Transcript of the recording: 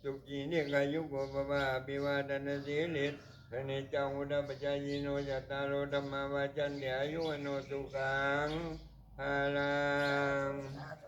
ສຸຂີ ດີກາຍຸໂກ ພະວະ ອະພິວາທະນະສີລິສ ສະນິດຈັງ ວຸດທະປະຈາຍິໂນ ຈັດຕາໂລ ທຳມາ ວັດທັນຕິ ອາຍຸ ວັນໂນ ສຸຂັງ ພະລັງ.